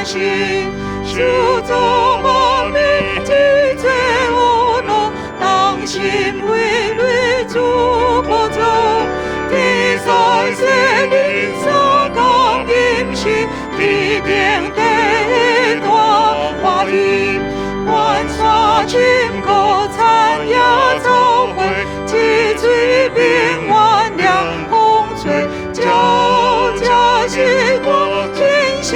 心，受造萬民之最惡怒，當心為淚主寶座，天在聖靈三更陰時，地頂第大歡喜，關山深谷參耶做伙，一水平原涼風吹，鳥食是歌，天下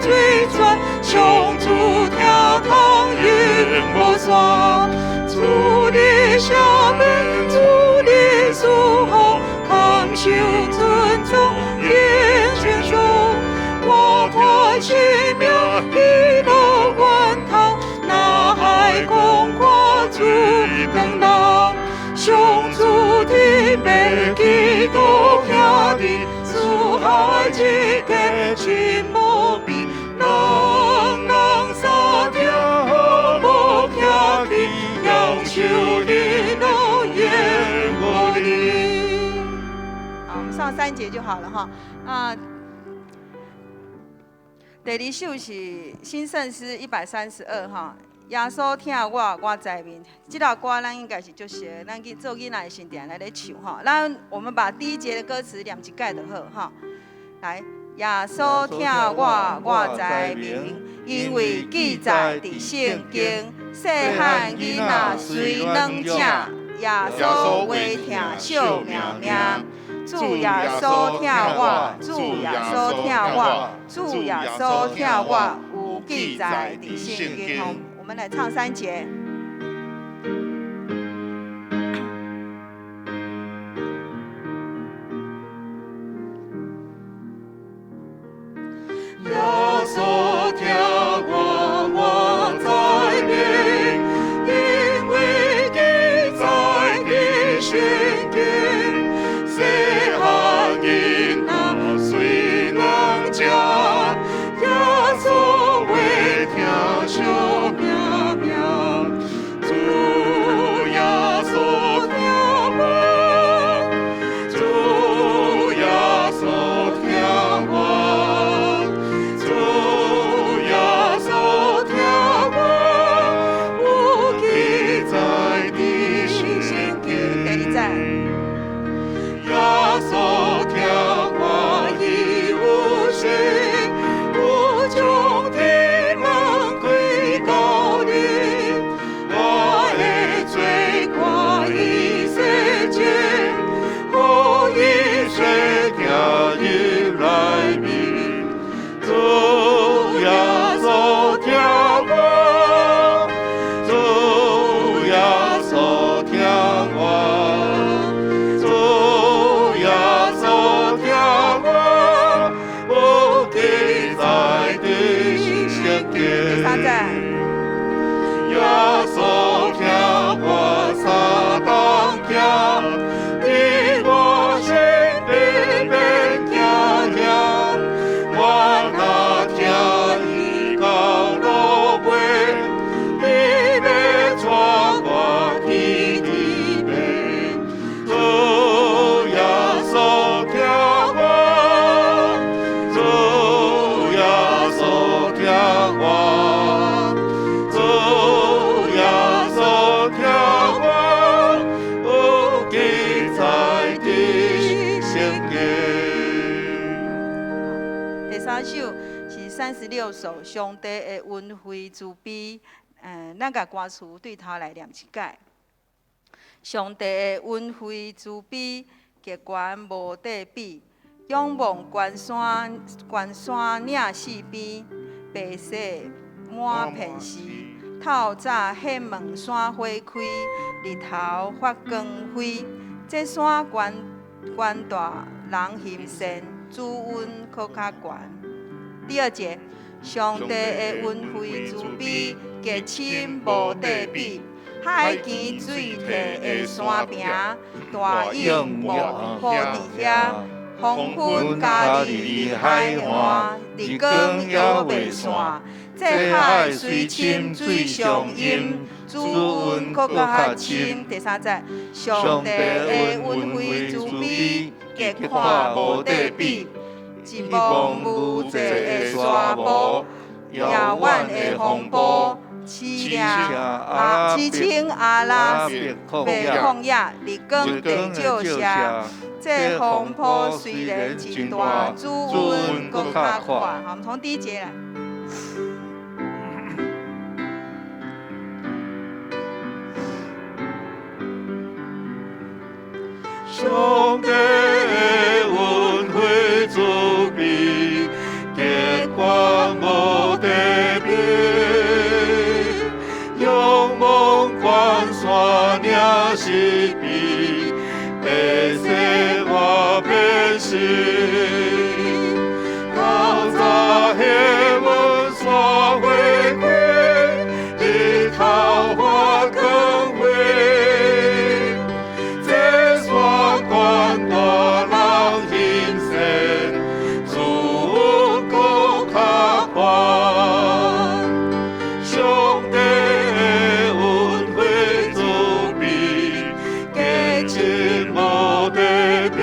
水泉，上主疼痛永無散。主的赦免，主的祝福，堪受尊崇，永傳頌。我看生命喜樂源頭，那海廣闊主轉來，上主天父基督兄弟，四海一家親無比，人人相聽和睦徛起，享受喜樂永無離。好，我們上三節就好了哈。啊，第二首是新聖詩132哈。耶穌疼我，我知明。這首歌咱應該是足熟，咱去做囡仔的時定來咧唱哈。咱我們把第一節的歌詞念一擺就好哈。來，耶穌疼我，我知明，因為記載佇聖經。細漢囡仔雖軟正，耶穌話疼惜命命。主耶穌疼我，主耶穌疼我，主耶穌疼我，有記載佇聖經。我們來唱三節。耶穌疼我，我知明，因為記載佇聖經。細漢囡仔雖軟正，耶穌話疼惜命命。主耶穌疼我，主耶穌疼我，主耶穌疼我，有記載佇聖經。第二節。耶穌疼我已有心，有將天門開予你，我的罪過已洗淨，予伊洗行入內面。主耶穌疼我，主耶穌疼我，主耶穌疼我，有記載佇聖經。第三節。耶穌疼我三冬行，佇我身邊免驚嚇，我若聽伊到落尾，伊欲帶我去天邊。主耶穌疼我，主耶穌疼我，主耶穌疼我，有記載佇聖經。第三首是36首，上帝的恩惠慈悲。咱共歌詞對頭來念一擺。上帝的恩惠慈悲，極懸無得比。仰望關山，關山嶺四邊，白雪滿遍時。透早歇門山花開，日頭發光輝。這山懸懸大人行善，主恩閣較懸。第二節，上帝的恩惠慈悲，極深無得比。海墘水退的山坪，大湧瀑布佇遐。黃昏加利利海岸，日光猶未散。這海雖深，水上淹，主恩閣較深。第三節，上帝的恩惠慈悲，極闊無得比。一望無際的沙漠，遙遠的風暴，刺掠啊，刺穿阿拉伯曠野，日光地照射。這風波雖然真大，主恩閣較闊。好，我們從第一節來。上帝的恩惠慈悲，加寬無得比，勇猛關山嶺是悲，白色我變心。透早黑雲山花開，日頭發光輝。這山關大人行善，主恩閣較寬。上帝的恩惠慈悲，加深無得比。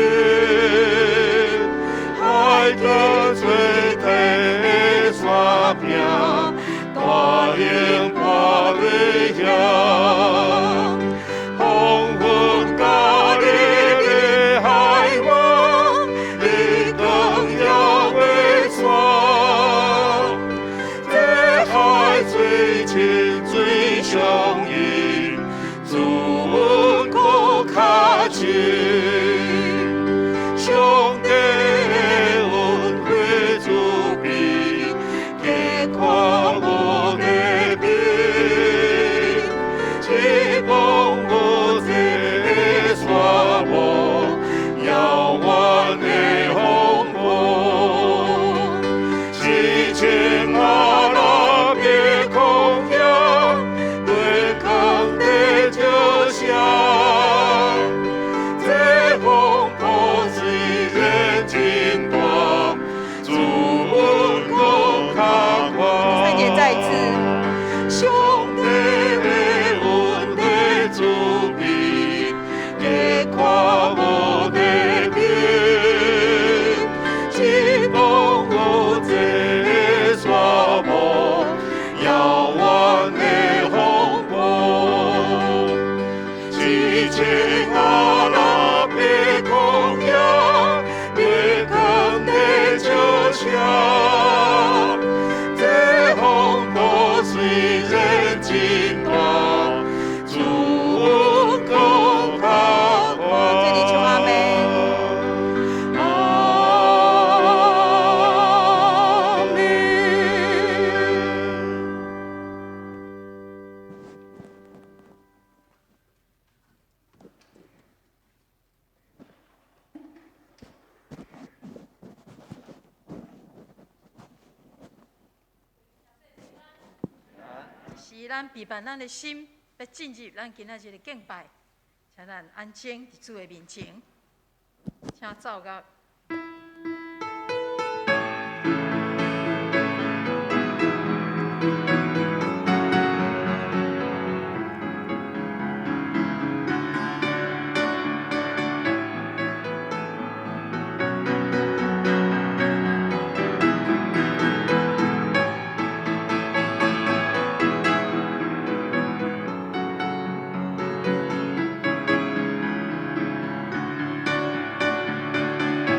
海角吹退的山壁，大湧破雷響。黃昏加日的海灣，日光猶未散。這海水清水相映，主恩閣較深。上帝的恩惠慈悲，加寬無得比。一望無際的沙漠，遙遠的風暴，刺穿阿拉伯曠野，日光地照射。這風波雖然真大，主恩閣較寬。第三節再一次。上帝的恩惠慈悲，加寬無得比。一望無際的沙漠，遙遠的風暴，刺穿阿拉伯曠野，日光地照射。這風波雖然真大，主恩閣較寬。這裡唱阿們。阿們。是咱備辦咱的心，欲進入咱今仔日的敬拜，請咱安靜佇主的面前，請奏樂。上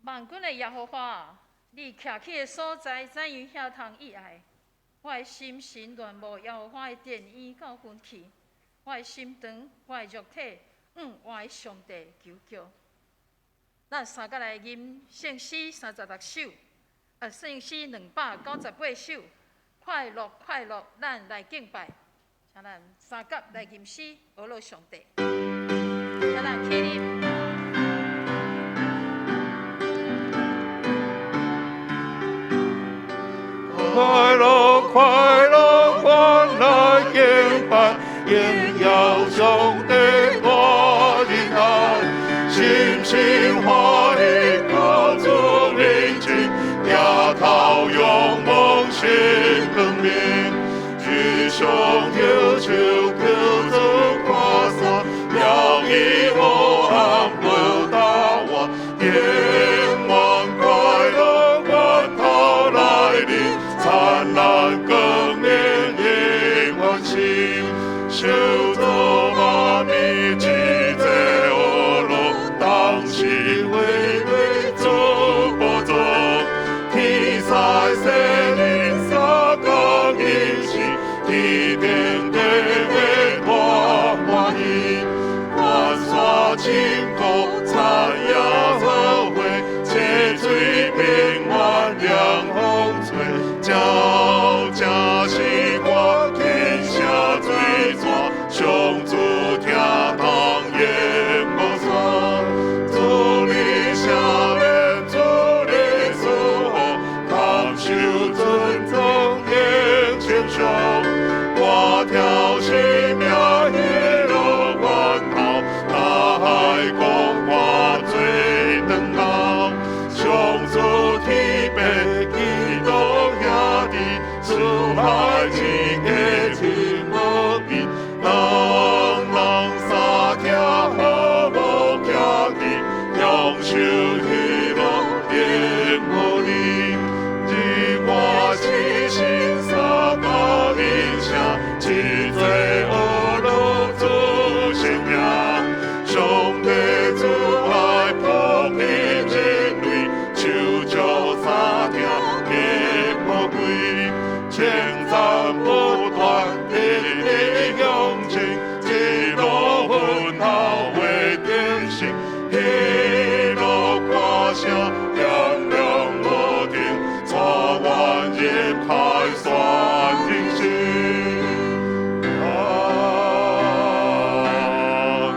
萬軍的耶和華，你徛起的所在怎樣遐通意愛？我的心神戀慕耶和華的殿院到昏去，我的心腸，我的肉體，向我的上帝求叫。咱三佮來吟聖詩36首，聖詩298首，快樂快樂，咱來敬拜。請咱三佮來吟詩，呵咾上帝。請咱起立。快樂快樂，阮來敬拜，榮耀上帝大仁愛，深深歡喜到主面前，抬頭仰望新光明，舉雙手求主誇讚，讓伊黑暗報答我，永遠快樂源頭來臨，燦爛光明永遠心，受造萬物齊齊呵咾，同心為禮主寶座，天使聖靈相共吟詩，天頂地尾大歡喜，萬山深谷讚耶和華，清水平原涼風吹，正正是我天聲水泉，上主聽通淹無山，主你赦免，主你賜福，堪受尊崇永稱頌，我跳生命喜樂源頭，大海廣闊做長老，上主天父基督兄弟，慈愛之家親無邊，人人三聽和睦徛起，享受喜樂永無離。日我齊心相共吟聲，齊齊呵咾主聖名，上帝慈愛普遍人類，手足三聽皆可貴，稱讚不斷，日日向前，一路奮鬥為天行，喜樂歌聲響亮無停，帶阮入凱旋人生。阿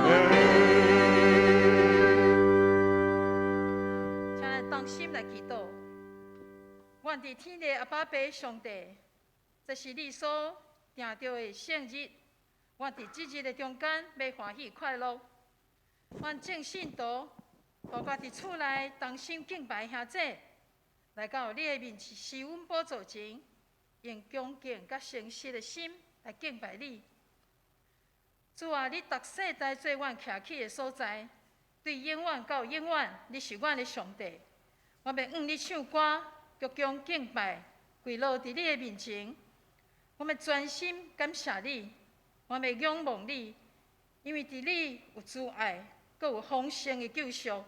門。請咱同心來祈禱。願佇天的阿爸父上帝，這是你所定著的聖日。阮佇這日的中間，欲歡喜快樂。願眾信徒，包括佇厝內同心敬拜兄弟，來到你的面前，施恩寶座前，用恭敬佮誠實的心來敬拜你。主啊，你逐世代做阮徛起的所在，對永遠到永遠，你是阮的上帝。我欲向你唱歌，鞠躬敬拜，跪落佇你的面前。我欲專心感謝你，我欲仰望你，因為佇你有慈愛，閣有豐盛的救贖。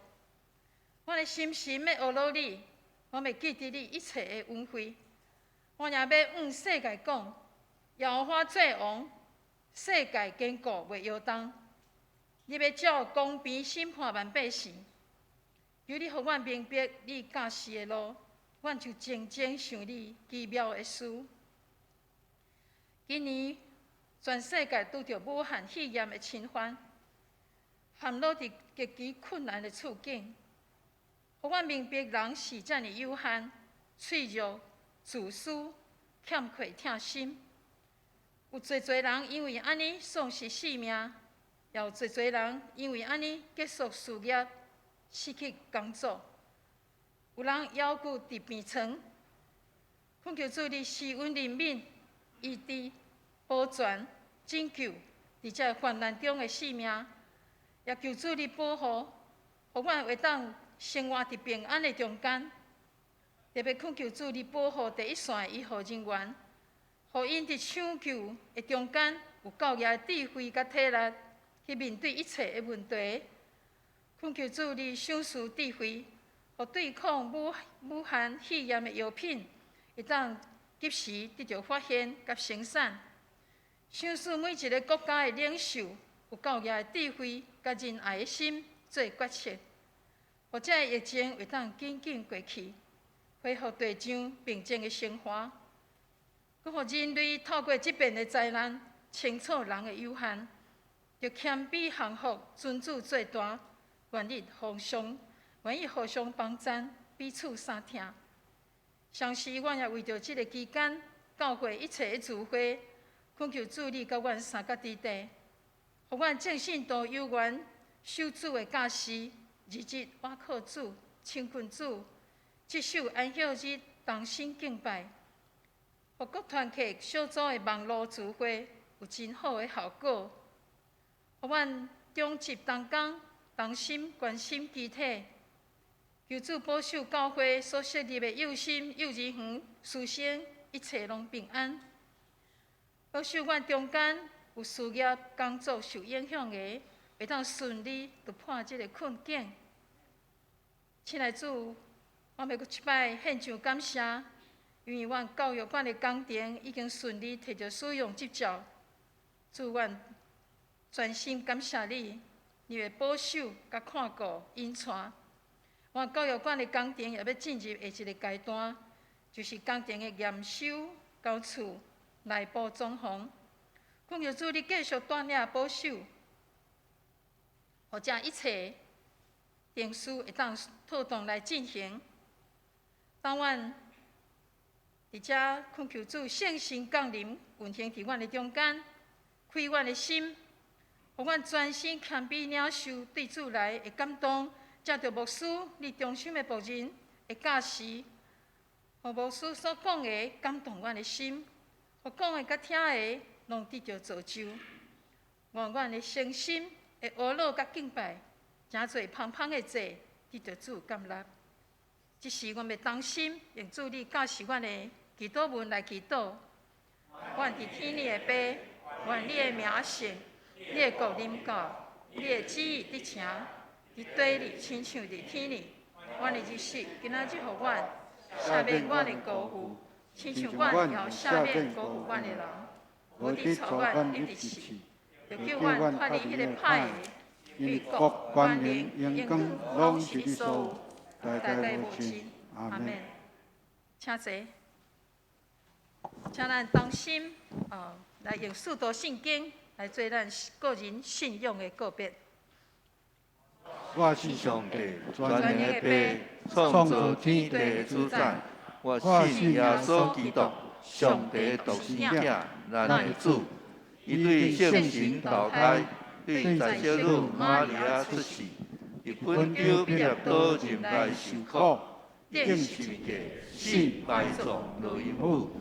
我的心神欲呵咾你，我欲記得你一切的恩惠。我也欲向世界講，耶和華做王，世界堅固袂搖動。你欲照公平審判萬百姓，求你予阮明白你教示的路，阮就靜靜想你奇妙的事。今年全世界拄著武漢肺炎的侵犯，陷落佇極其困難的處境，予阮明白人是遮爾有限、脆弱、自私、欠缺疼心。有濟濟人因為按呢喪失性命，也有濟濟人因為按呢結束事業、失去工作。有人猶閣佇病床，懇求主你施恩憐憫、醫治、保全、拯救佇這患難中的性命，也求主你保護，予阮會當生活佇平安的中間。特別懇求主你保護第一線的醫護人員，予𪜶佇搶救的中間有夠額的智慧佮體力去面對一切的問題。懇求主你賞賜智慧，予對抗武武漢肺炎的藥品會當及時得著發現佮生產。賞賜每一个國家的領袖有夠額的智慧佮仁愛的心做決策，予這个疫情會當緊緊過去，恢復地上平靜的生活，閣予人類透過這遍的災難，清楚人的有限，著謙卑降服，尊主做大，願意互相幫贊，彼此相疼。同時，阮也為著這个期間，教會一切的聚會，懇求主你佮阮相佮佇地，予阮眾信徒有緣受主的教示，日日倚靠主，親近主，這守安息日，同心敬拜，予各團契小組的網路聚會有真好的效果，予阮長執同工，同心關心肢體，求主保守教會所設立的幼心幼兒園師生一切攏平安，保守阮中間有事業工作受影響的，會當順利突破這个困境。親愛主，我欲閣一擺獻上感謝，因為阮教育館的工程已經順利提著使用執照。主，阮專心感謝你，你的保守佮看顧引帶。阮教育館的工程也欲進入下一个階段，就是工程的驗收、交厝、內部裝潢。懇求主，你繼續帶領保守，予這一切程序會當妥當來進行。當阮佇遮懇求主聖神降臨，運行佇阮的中間，開阮的心，予阮專心謙卑領受對主來的感動，藉著牧師你忠心的僕人的教示，予牧師所講的感動阮的心，予講的佮聽的攏得著造就。願阮的誠心的呵咾佮敬拜，成做芳芳的祭，得著主接納。這時，阮欲同心用主你教示阮的祈禱文來祈禱。阮佇天裡的父，願你的名聖，你的國臨到，你的旨意得成，佇地裡親像佇天裡。阮的日食今仔日予阮，赦免阮的辜負，親像阮也赦免辜負阮的人。無得帶阮入佇試，著救阮脫離彼个歹的。因為國權能榮光攏是你所有，代代無盡。阿門。請坐，請咱同心哦，來用使徒信經來做咱個人信仰的告別。我信上帝，全能的父，創造天地的主宰。我信耶穌基督，上帝獨生子，咱的主。伊對聖神投胎，對在聖女瑪利亞出世，佇本丟彼拉多入來受苦，釘十字架，死埋葬落陰府，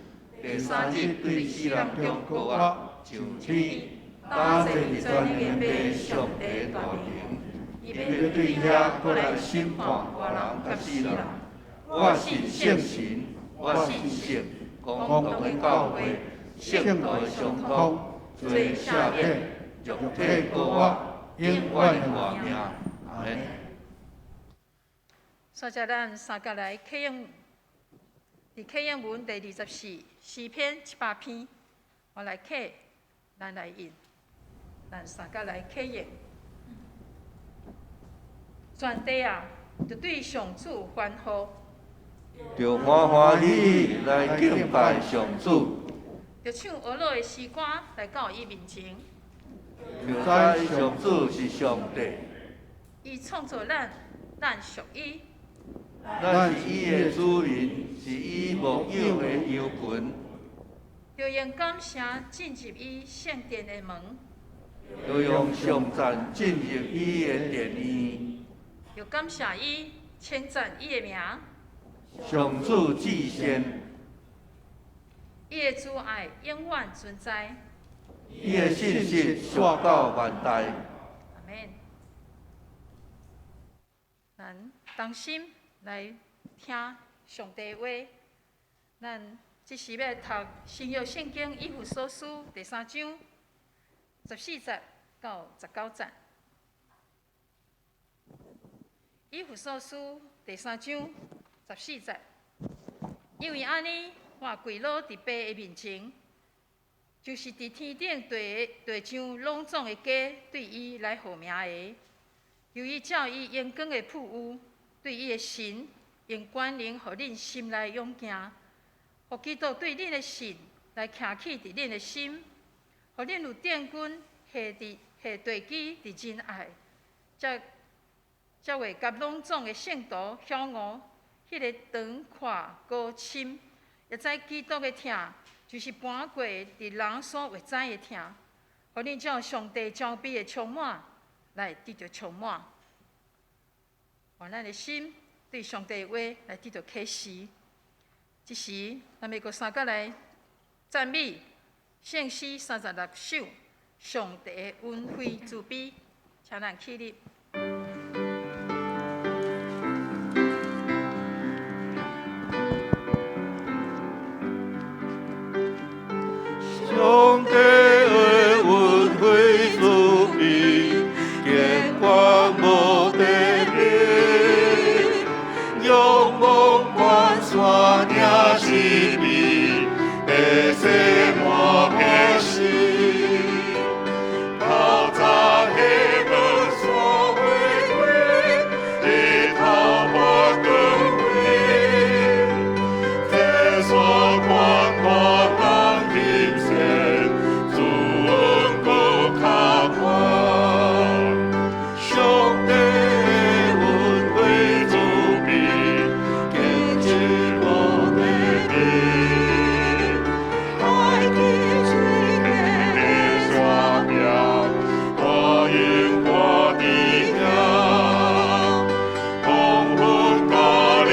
第三日對死人中復活，上天，搭坐佇全能的父上帝大能，伊欲對遐閣來審判活人佮死人。我信聖神，我信聖公同的教會，聖徒的相通，罪赦免，肉體復活，永遠的活命。阿門。煞才咱三佮來啟應，佇啟應文第24詩篇100篇，我來啟，咱來應，咱三佮來啟應。全地啊，著對上主歡呼，著歡歡喜喜來敬拜上主，著唱呵咾的詩歌來到伊面前。著知上主是上帝，伊創造咱，咱屬伊。咱是伊的子民，是伊牧養的羊群。著用感謝進入伊聖殿的門，著用頌讚進入伊的殿院。著感謝伊，稱讚伊的名。上主至善，伊的慈愛永遠存在。伊的信實續到萬代。阿門。咱同心來聽上帝話。咱這時欲讀新約聖經以弗所書第三章14節到19節。以弗所書第三章十四節，因為按呢，我跪落佇父的面前，就是佇天頂地地上攏總的家對伊來號名的，求伊照伊榮光的富裕，對伊的神用權能，予恁心內勇健，予基督對恁的信來徛起佇恁的心，予恁有奠根下佇下地基佇仁愛，才才會佮攏總的聖徒享有彼个長闊高深，也知基督的疼，就是盤過佇人所會知的疼，予恁照上帝裝備的充滿，來得著充滿。予咱的心對上帝的話來得著啟示。這時，咱欲閣相佮來讚美聖詩三十六首，上帝的恩惠慈悲，請咱起立。上帝的恩惠慈悲，堅懸無地比，仰望關山嶺是美，白色滿片時，透早黑門山花開，日頭發光輝，這山寬闊人欣羨，主恩閣較寬。上帝的恩惠慈悲，堅持無地比，海基水的的山壁，大榮看佇遐，黃昏加利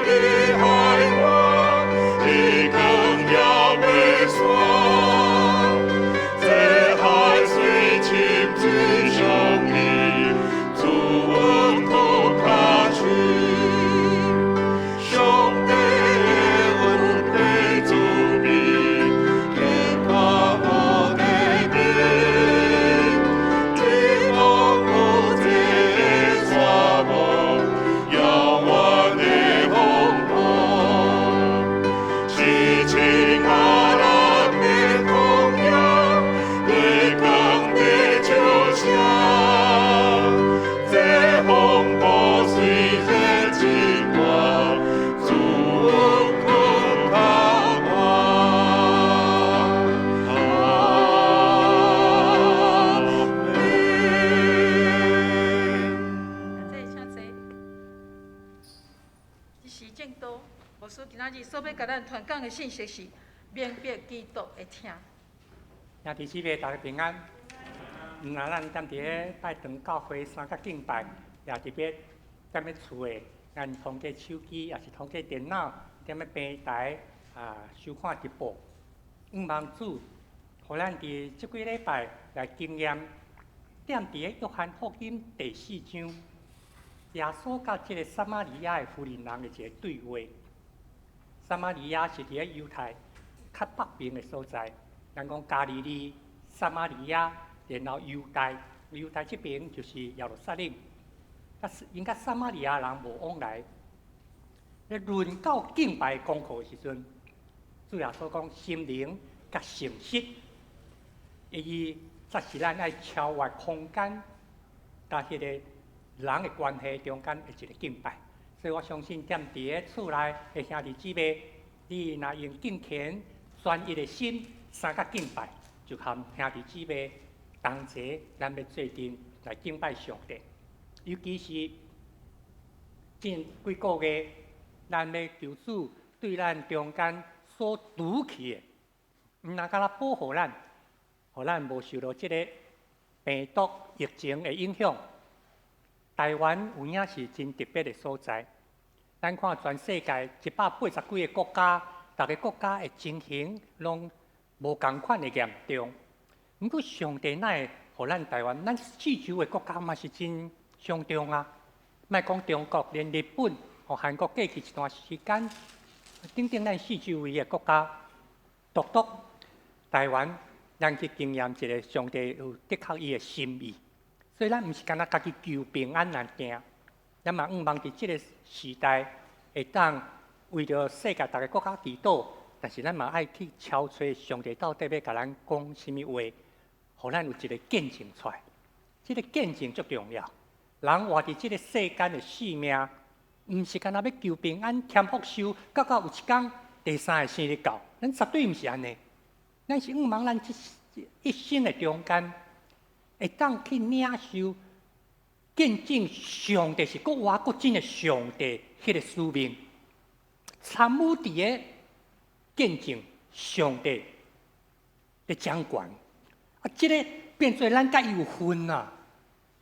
的海岸，日光也袂散。這海水深水相依，主恩閣較深。上帝的恩惠慈悲，堅懸無地比，一望無際的沙漠，遙遠的風波，是親愛咱的曠野，日光的照射。這風暴雖然真大，主恩閣較寬。阿門。這請坐。這時正道，牧師今仔日所欲共咱傳講的信息是明白基督的疼。兄弟姊妹，大家平安。毋若咱踮佇咧拜堂教會相佮敬拜，也特別踮咧厝的，咱通過手機，也是通過電腦，踮咧平台啊收看直播。向望主，予咱佇這幾禮拜來經驗，踮佇咧約翰福音第四章，耶穌佮這个撒瑪利亞的婦人的一个對話。撒瑪利亞是佇咧猶太較北邊的所在，咱講加利利、撒瑪利亞，然後猶大，猶大這邊就是耶路撒冷。啊，𪜶佮撒瑪利亞人無往來。咧論到敬拜功課的時陣，主耶穌講心靈佮誠實，伊則是咱愛超越空間，佮彼个人的關係中間的一個敬拜。所以我相信，踮佇咧厝內的兄弟姊妹，你若用敬虔專一的心，相佮敬拜，就含兄弟姊妹同齊，咱欲做陣來敬拜上帝。尤其是近幾個月，咱欲求主對咱中間所除去的，毋若干焦保護咱，予咱無受到這个病毒疫情的影響。台灣有影是真特別的所在。咱看全世界一百八十幾个國家，逐个國家的情形攏無仝款的嚴重。毋過上帝哪會予咱台灣，咱四周的國家嘛是真相重啊！莫講中國，連日本、予韓國過去一段時間，等等咱四周圍的國家，獨獨台灣，咱去經驗一个上帝有的確伊的心意。所以咱毋是干焦家己求平安來行，咱嘛向望佇這个時代會當為著世界逐个國家祈禱，但是咱嘛愛去敲揣上帝到底欲共咱講啥物話，予咱有一个見證出來。這个見證足重要。人活佇這个世間的性命，毋是干焦欲求平安、添福壽，到到有一工第三个生日到，咱絕對毋是按呢。咱是向望咱這一生的中間，會當去領受見證上帝是閣活閣真的上帝彼个使命，參與佇个見證上帝的掌權。啊，這个變做咱佮伊有份啊，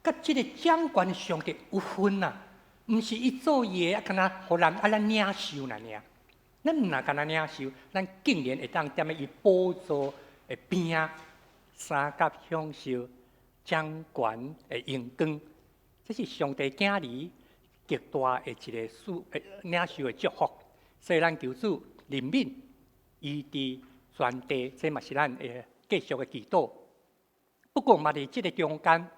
佮這个掌權的上帝有份啊，毋是伊做伊的，啊，干焦予咱啊，咱領受爾爾。咱毋若干焦領受，咱竟然會當踮咧伊寶座的邊仔，相佮享受掌權的榮光。這是上帝囝兒極大的一个賜領受的祝福。所以咱求主憐憫、醫治全地，這嘛是咱會繼續的祈禱。不過嘛，佇這个中間，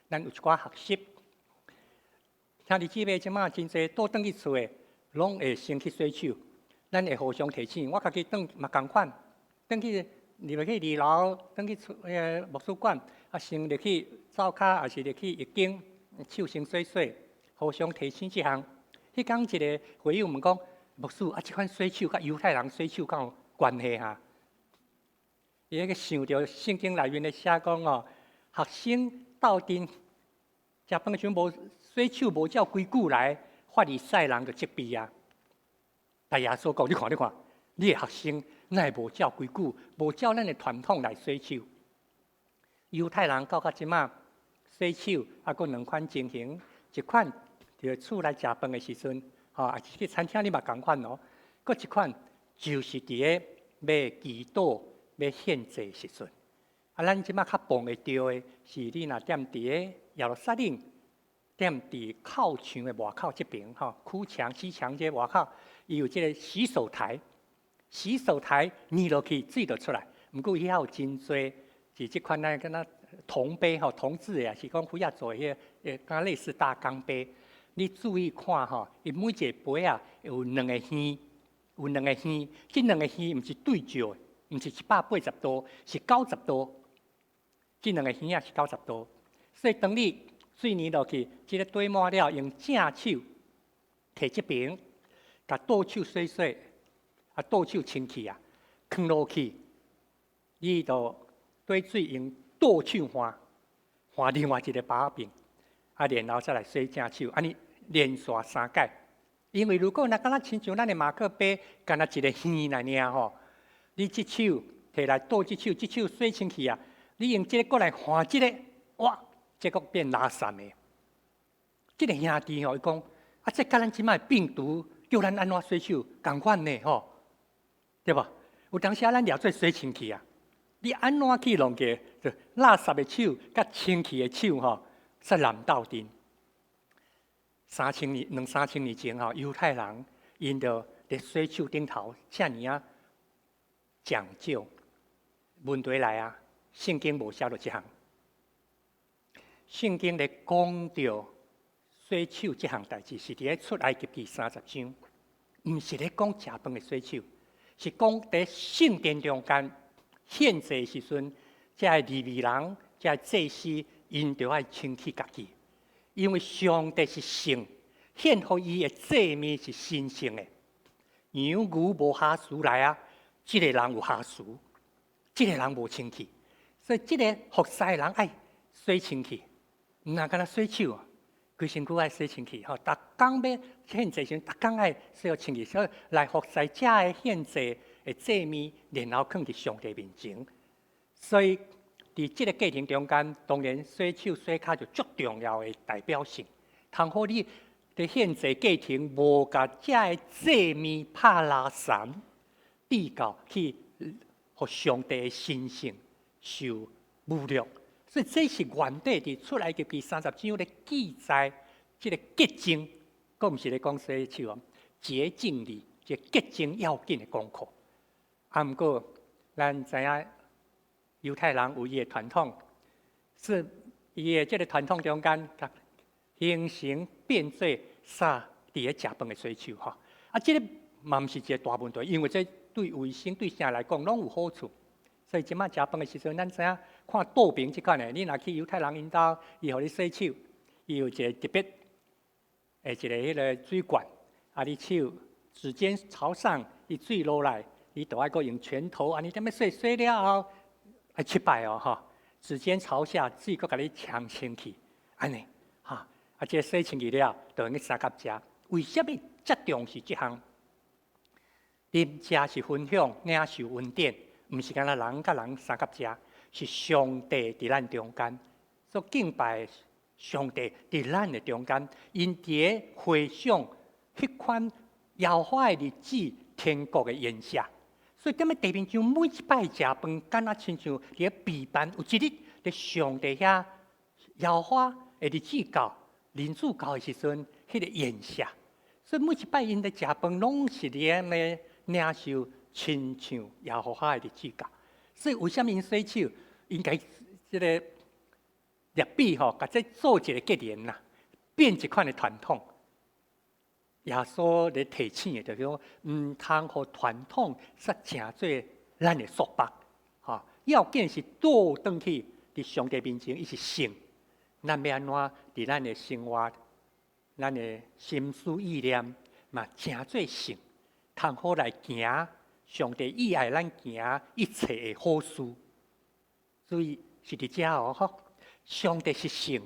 咱有一寡學習。兄弟姊妹，這馬真濟倒轉去厝的，攏會先去洗手。咱會互相提醒。我家己轉嘛仝款，轉去入去二樓，轉去厝彼個牧師館，啊，先入去灶跤，抑是入去浴間，手先洗洗，互相提醒這項。彼工一个會友問講，牧師啊，這款洗手佮猶太人洗手敢有關係哈？伊彼個想著聖經內面咧寫講哦，學生鬥陣食飯時陣無洗手，無照規矩來，法利賽人就責備啊。但耶穌講，你看，你看，你的學生哪會無照規矩，無照咱的傳統來洗手？猶太人到到這馬洗手，猶閣兩款情形，一款佇厝內食飯的時陣，吼，抑是去餐廳你嘛仝款哦。閣一款就是佇咧欲祈禱、欲獻祭時陣。啊，咱這馬較碰會著的是，你若踮佇咧耶路撒冷，踮佇靠牆的外口這爿，吼，區牆、西牆這外口，伊有這个洗手台，洗手台捏落去水就出來。毋過伊遐有真濟是這款咱敢若銅杯吼，銅製的，抑是講斧仔做的彼个，敢若類似大鋼杯。你注意看吼，伊每一个杯仔有兩个耳，有兩个耳，這兩个耳毋是對照的，毋是180度，是90度。這兩个耳仔是九十度，所以當你水捏落去，這个綴滿了，用正手提這爿，共倒手洗洗，啊倒手清氣啊，囥落去，你就綴水用倒手換，換另外一个把柄，啊然後再來洗正手，按呢連續三擺。因為如果若敢若親像咱的馬克杯，干焦一个耳爾爾吼，你這手提來倒這手，這手洗清氣啊，你用這个過來換這个，哇，這個變垃圾的。這个兄弟吼，伊講啊，這佮咱這擺病毒叫咱按怎洗手仝款呢吼，對無？有當時啊，咱掠做洗清氣啊，你按怎去弄個？就垃圾的手佮清氣的手吼，煞難鬥陣。三千年、兩三千年前吼，猶太人𪜶就佇洗手頂頭遮爾仔講究。問題來啊，聖經無寫著這項。聖經咧講著洗手這項代誌，是佇咧出埃及記30章，毋是咧講食飯的洗手，是講佇聖殿中間獻祭時陣，這个利未人、這个祭司，𪜶著愛清氣家己。因為上帝是聖，獻予伊的祭物是神聖的。羊牛無瑕疵來啊，這个人有瑕疵，這个人無清氣，所以這个服侍的人愛洗清氣，毋若干焦洗手啊，規身軀愛洗清氣吼。逐工欲獻祭時，逐工愛洗好清氣，所以來服侍這个獻祭的祭物，然後囥佇上帝面前。所以佇這个過程中間，當然洗手洗跤就足重要的代表性。通好你佇獻祭過程無共這个祭物拍垃圾，比較去予上帝的神聖受侮辱。所以這是原底佇出埃及記30章咧記載這个潔淨，閣毋是咧講洗手哦，潔淨禮，這潔淨要緊的功課。啊，毋過咱知影猶太人有伊的傳統，是伊的這个傳統中間，彼形成變做灑佇咧食飯的洗手吼。啊，這个嘛毋是一个大問題，因為這對衛生對啥來講攏有好處。所以這擺食飯的時陣，咱知影看桌邊這款的，你若去猶太人𪜶兜，伊予你洗手，伊有一个特別的一个彼个水管，啊，你手指尖朝上，伊水落來，你就愛閣用拳頭按呢踮咧洗，洗了後愛七擺哦吼，指尖朝下，水閣共你沖清氣，按呢，哈，啊，這个洗清氣了，就用去相佮食。為啥物遮重視這項？啉食是分享，領受恩典，毋是干焦人佮人相佮食，是上帝佇咱中間，所敬拜上帝佇咱的中間，𪜶佇咧回想彼款耶和華的日子，天國的筵席。所以踮咧地面上每一擺食飯，敢若親像佇咧備辦有一日佇上帝遐耶和華的日子到，人子到的時陣，彼个筵席。所以每一擺𪜶咧食飯，攏是佇咧領受親像耶和華的日子到。所以為啥物𪜶洗手？應該這个列比吼，共這做一个結連啦，變一款的傳統。耶穌咧提醒的，就是講，毋通予傳統煞成做咱的束縛。吼，要緊是倒轉去佇上帝面前，伊是聖。咱欲按怎佇咱的生活、咱的心思意念嘛，成做聖，通好來行上帝意愛咱行一切的好事。所以是佇遮哦，吼，上帝是聖。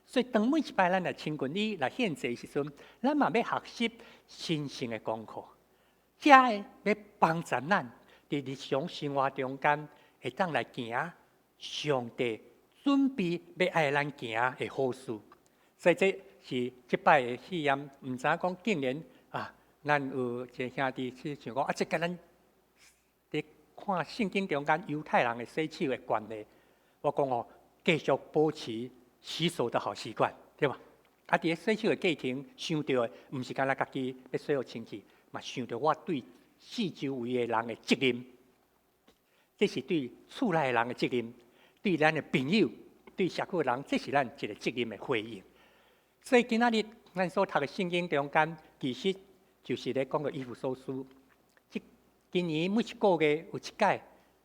所以當每一擺咱來親近伊來獻祭的時陣，咱嘛欲學習神聖的功課，遮會欲幫助咱佇日常生活中間會當來行上帝準備欲愛咱行的好事。所以這是這擺的試驗，毋知影講竟然啊，咱有一个兄弟去想講啊，這佮咱佇看聖經中間猶太人的洗手的關係，我講哦，繼續保持洗手的好習慣，對吧？啊，佇咧洗手的過程，想著的毋是干焦家己欲洗予清氣，嘛想著我對四周圍的人的責任，這是對厝內的人的責任，對咱的朋友、對社區的人，這是咱一个責任的回應。所以今仔日咱所讀的聖經中間，其實就是咧講著以弗所書。這今年每一個月有一擺，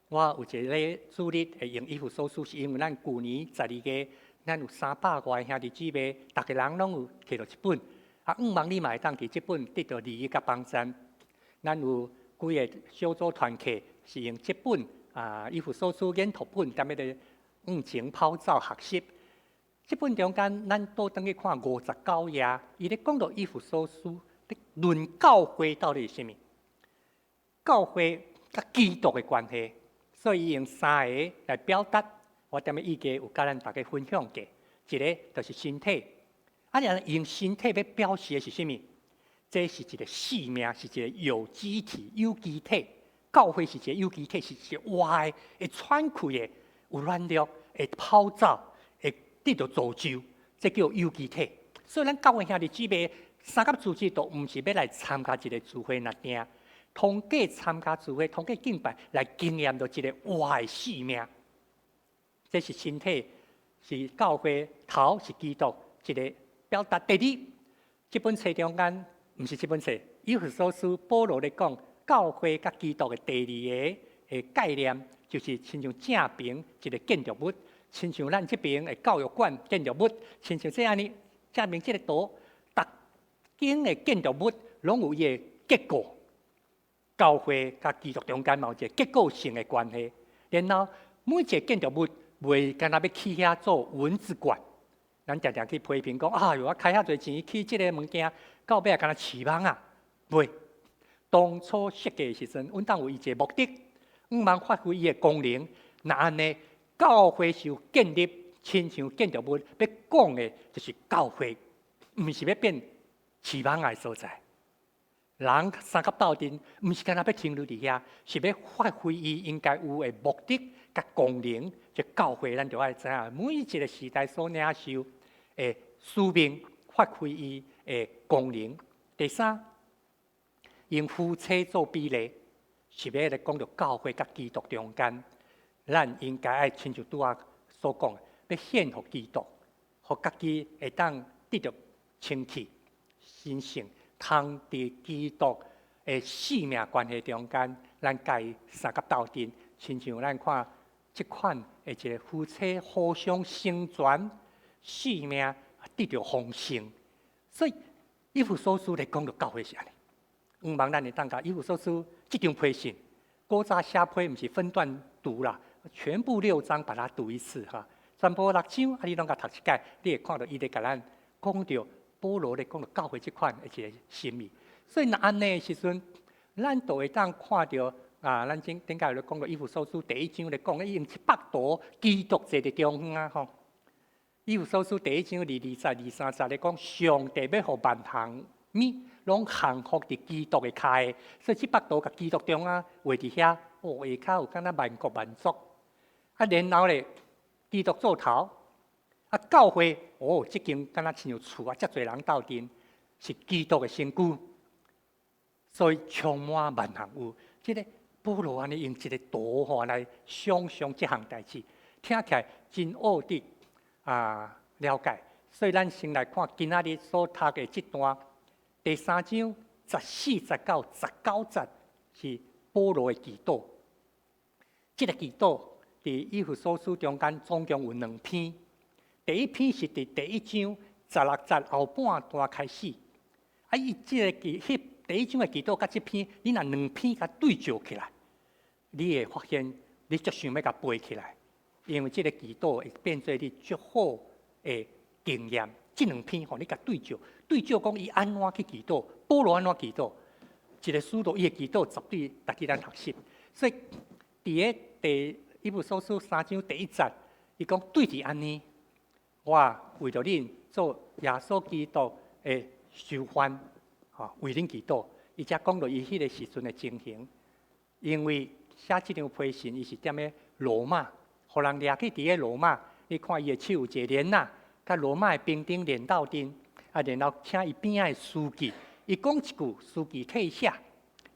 我有一个主日會用以弗所書，是因為咱舊年12月，咱有300外兄弟姊妹，逐个人攏有提著一本。啊，向望你嘛會當佇這本得著利益佮幫助。咱有幾个小組團契是用這本啊，以弗所書研讀本，踮彼个向前跑走學習。這本中間，咱倒轉去看59頁，伊咧講著以弗所書，咧論教會到底是啥物？教會佮基督的關係，所以伊用三个來表達。我踮咧預計有佮咱大家分享過，一个就是身體，啊，若用身體欲表示的是啥物？這是一个生命，是一个有機體、有機體。教會是一个有機體，是一個活的、會喘氣的、有軟弱、會跑走、會得著造就，這叫有機體。所以咱教會兄弟姊妹三佮組織都毋是欲來參加一个聚會爾爾，通過參加聚會，通過敬拜來經驗著一个活的生命。這是身體，是教會頭是基督一个表達。第二，這本冊中間毋是這本冊，以弗所書保羅咧講教會佮基督的第二个的概念，就是親像正爿一个建築物，親像咱這爿的教育館建築物，親像這按呢正爿這个圖，逐間的建築物攏有伊的結構。教會佮基督中間嘛有一个結構性的關係，然後每一个建築物袂干焦欲起遐做蚊子館，咱定定去批評講，哎喲，我開遐濟錢起這个物件，到尾敢若飼蠓仔，袂。當初設計的時陣，穩當有伊一个目的，向望發揮伊的功能。若按呢，教會是有建立，親像建築物，欲講的就是教會，毋是欲變飼蠓仔的所在。人相佮鬥陣，毋是干焦欲停留佇遐，是欲發揮伊應該有的目的佮功能。這教會咱就愛知影，每一个時代所領受的使命，發揮伊的功能。第三，用夫妻做比例，是欲來講著教會佮基督中間，咱應該愛親像拄仔所講的，欲獻予基督，予家己會當得著清氣、神聖，通佇基督的性命關係中間，咱共伊相佮鬥陣，親像咱看這款的一個夫妻互相成全，性命得著豐盛。所以以弗所書咧講著教會是按呢，毋茫咱會當共以弗所書這張批信，古早寫批毋是分段讀啦，全部六章把它讀一次哈，全部六章，啊你攏共讀一擺，你會看著伊咧共咱講著保羅咧講著教會這款的一個心意。所以若按呢的時陣，咱就會當看著啊，咱頂頂擺咧講著以弗所書第一章咧講，伊用這幅圖基督坐佇中央啊吼。以弗所書第一章二二節、二三節咧講，上帝欲予萬項物攏降服佇基督的跤下，所以這幅圖共基督中央畫佇遐，哦，下跤有敢若萬國萬族。啊，然後咧，基督做頭，啊，教會，哦，這間敢若親像厝啊，遮濟人鬥陣，是基督的身軀，所以充滿萬項有。這个保羅按呢用一个圖吼來想像這項代誌，聽起來真奧得啊了解。所以咱先來看今仔日所讀的這段第三章14節到19節是保羅的祈禱。這个祈禱佇以弗所書中間總共有兩篇。第一篇是佇第一章16節後半段開始。啊，伊這个祈彼第一章的祈禱佮這篇，你若兩篇共對照起來，你會發現你足想欲共背起來，因為這个祈禱會變做你足好的經驗。這兩篇吼，你共對照，對照講伊按怎去祈禱，保羅按怎祈禱，一个使徒伊的祈禱絕對值得咱學習。所以佇个第以弗所書三章第一節，伊講對佇按呢，我為著恁做耶穌基督的囚犯，吼，為恁祈禱。伊才講著伊彼个時陣的情形，因為寫這張批信，伊是踮咧羅馬，予人掠去佇咧羅馬。你看伊的手有一个鏈仔，佮羅馬的兵丁連鬥陣，啊，然後請伊邊仔的司機，伊講一句，司機替伊寫，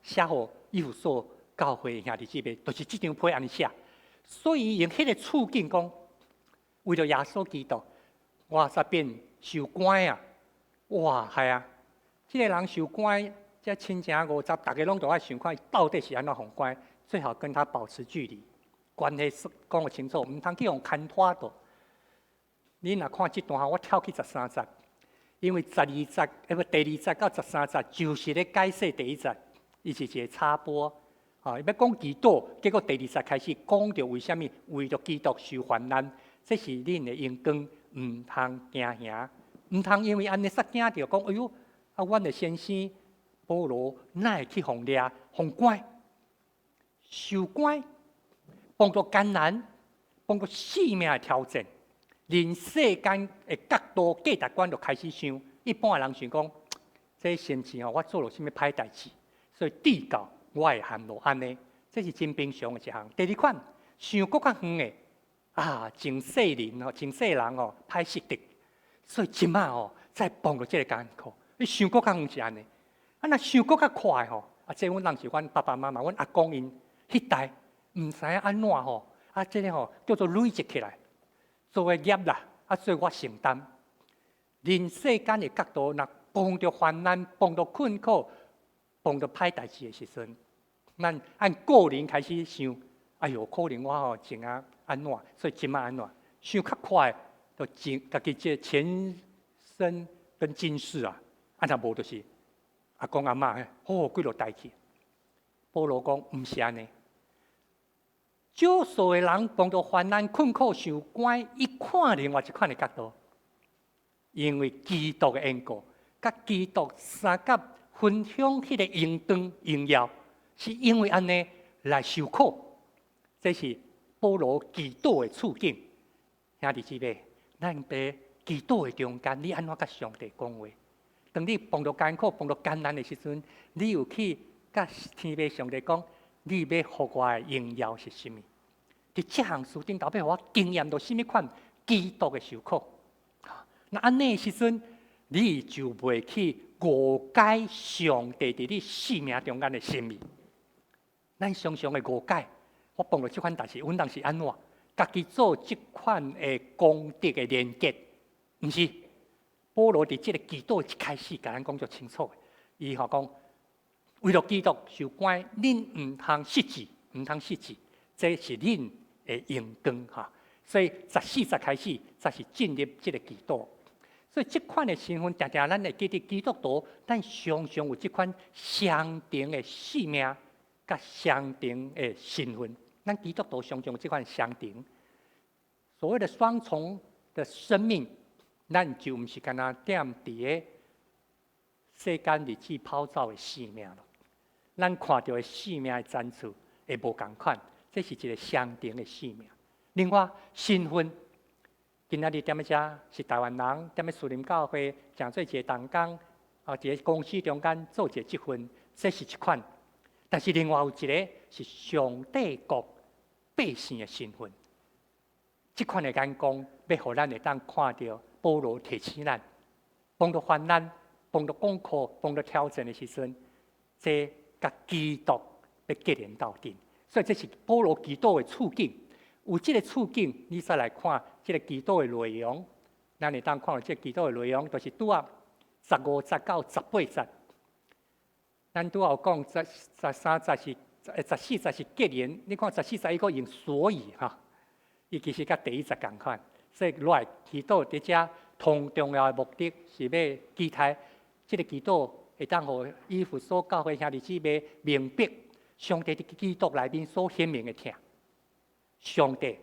寫予以弗所教會兄弟姊妹，就是這張批按呢寫。所以用彼个處境講，為著耶穌基督，我煞變受關啊！哇，係啊！這个人受關，這親情五十，逐家攏都愛想看到底是按怎予關，最好跟他保持距離，關係講予清楚，毋通去予牽拖著。你若看這段，我跳去13節，因為12節，欸不，第二節到13節就是咧解釋第一節，伊是一个插播。啊，欲講祈禱，結果第二節開始講著為啥物為著基督受患難，這是恁的榮光，毋通驚嚇，毋通因為按呢煞驚著講，哎喲，啊，阮的先生保羅哪會去予掠，予關，受關，碰著艱難，碰著性命的挑戰，人世間的角度價值觀就開始想，一般的人想講，這先前吼我做了啥物歹代誌，所以至到我會陷落按呢，這是真平常的一項。第二款，想閣較遠的，啊，前世人吼，前世人吼歹識得，所以這馬吼再碰著這个艱苦，你想閣較遠是按呢。啊，若想閣較快吼，啊，這阮人是阮爸爸媽媽、阮阿公𪜶彼代，毋知影按怎吼，啊，這个吼叫做累積起來，做的業啦，啊，所以我承擔。人世間的角度，若碰著患難、碰著困苦、碰著歹代誌的時陣，咱按個人開始想，哎喲，可能我吼前仔按怎，所以這馬按怎，想較快，就前家己這前生跟今世啊，啊若無就是阿公阿嬤，好幾落代去。保羅講毋是按呢，少數的人碰著患難困苦受關，伊看另外一款的角度，因為基督的緣故，佮基督相佮分享彼个榮光榮耀，是因為按呢來受苦，這是保羅祈禱的處境。兄弟姊妹，咱佇祈禱的中間，你按怎佮上帝講話？當你碰著艱苦、碰著艱難的時陣，你有去佮天父上帝講，你欲予我的榮耀是啥物？佇這項事頂頭，欲予我經驗著啥物款基督的受苦？若按呢的時陣，你就袂去誤解上帝佇你生命中間的心意。咱常常會誤解，我碰著這款代誌，阮人是按怎？家己做這款的功德的連結，毋是。保羅佇這個祈禱一開始，共咱講足清楚的。伊吼講，為著基督受關，恁毋通失志，毋通失志，這是恁的榮光哈。所以14節開始，才是進入這個祈禱。所以這款的身份，定定咱會記得基督徒，咱常常有這款雙重的使命，佮雙重的身份。咱基督徒常常有這款雙重，所謂的雙重的生命，咱就毋是干焦踮佇個世間日子跑走的生命囉。咱看著的生命的層次會無仝款，這是一個雙重的生命。另外，身份，今仔日踮咧遮是台灣人，踮咧樹林教會，成做一個同工，啊，一個公司中間做一個職份，這是一款。但是另外有一個是上帝國百姓的身份，這款的眼光，欲予咱會當看著保羅提醒咱，碰著患難、碰著功課、碰著挑戰的時陣，這佮基督欲結連鬥陣。所以這是保羅祈禱的處境。有這個處境，你再來看這個祈禱的內容，咱會當看著這個祈禱的內容，就是拄仔15節到18節。咱拄仔有講13節是，14節是結連，你看14節伊閣用所以哈，伊其實佮第一節仝款，所以落來祈禱佇遮同重要的目的是欲期待這個祈禱會當予以弗所教會兄弟姊妹明白上帝佇基督內面所顯明的疼。上帝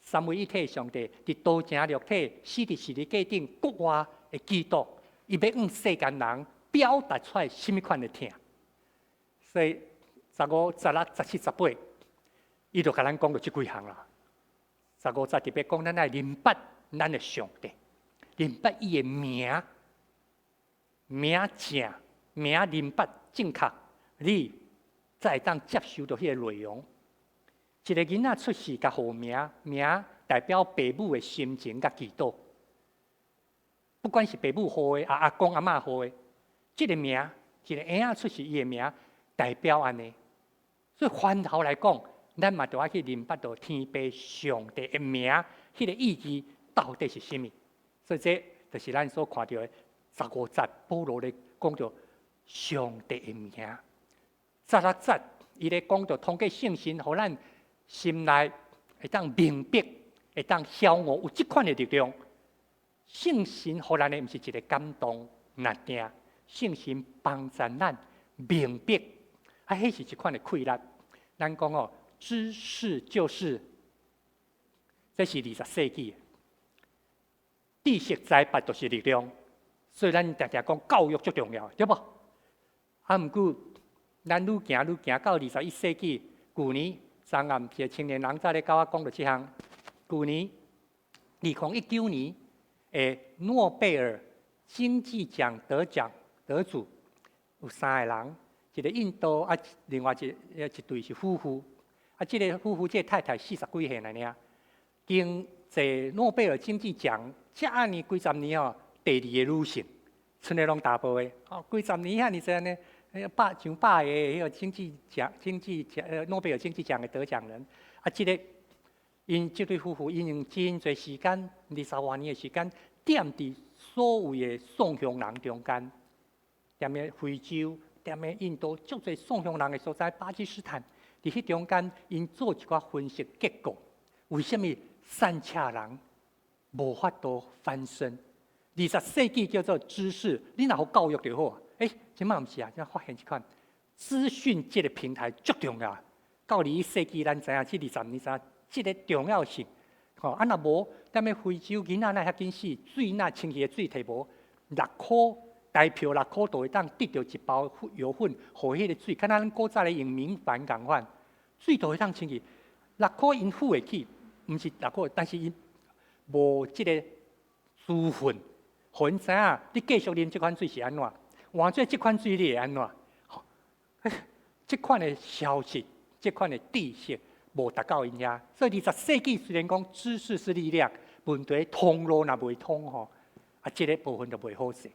三位一體的上帝佇道成肉體，死佇十字架頂復活的基督，伊欲向世間人表達出來啥物款的疼。所以15、16、17、18，伊就共咱講著這幾項啦。15節特別講，咱愛認捌咱的上帝，認捌伊的名，名正，名認捌正確，你才會當接受著彼个內容。一個囡仔出世，共號名，名代表爸母的心情佮祈禱。不管是爸母號的，啊阿公阿嬤號的，這個名，一個嬰仔出世，伊的名代表按呢。所以反頭來講，咱嘛著愛去認捌著天父上帝的名，彼個意義到底是啥物？所以這就是咱所看著的15節，保羅咧講著上帝的名。16節，伊咧講著通過聖神，予咱心內會當明白，會當曉悟有這款的力量。聖神予咱的毋是一個感動，若定聖神幫助咱明白，啊，彼是一款的氣力。咱講哦，知識就是，這是20世紀，知識財帛就是力量，所以咱定定講教育足重要，對無？啊，毋過咱愈行愈行到21世紀，舊年昨暗一個青年人在咧佮我講著這項，舊年2019年的諾貝爾經濟獎得獎得主有三個人，一個印度啊，另外一對是夫婦，啊，這個夫婦這個太太四十幾歲爾爾，經濟諾貝爾經濟獎，遮爾幾十年哦，第二个女性，賰咧攏查埔的，哦，幾十年遐爾濟按呢，百上百个彼个經濟獎、經濟獎、諾貝爾經濟獎的得獎人，啊，這個𪜶這對夫婦𪜶用真濟時間，20外年的時間，踮佇所謂的喪鄉人中間，踮咧非洲、踮咧印度，足濟喪鄉人的所在，巴基斯坦，佇彼中間，𪜶做一寡分析結果，為啥物散赤人無法度翻身？20世紀叫做知識，你若予教育就好啊。欸，這馬毋是啊，這發現一款資訊這個平台足重要。到21世紀，咱知影這20年知影這個重要性。吼，啊若無，踮咧非洲囡仔哪會遐緊死？水若清氣的水提無，6箍台票6箍就會當得著一包藥粉，予彼个水，敢若咱古早咧用明矾仝款，水就會當清氣。六箍𪜶付會起，毋是六箍，但是𪜶無這個資訊，予𪜶知影你繼續啉這款水是按怎，換做這款水你會按怎？這款的消息，這款的知識無達到𪜶遐，所以20世紀雖然講知識是力量，問題通路若袂通吼，啊，這個部分就袂好勢。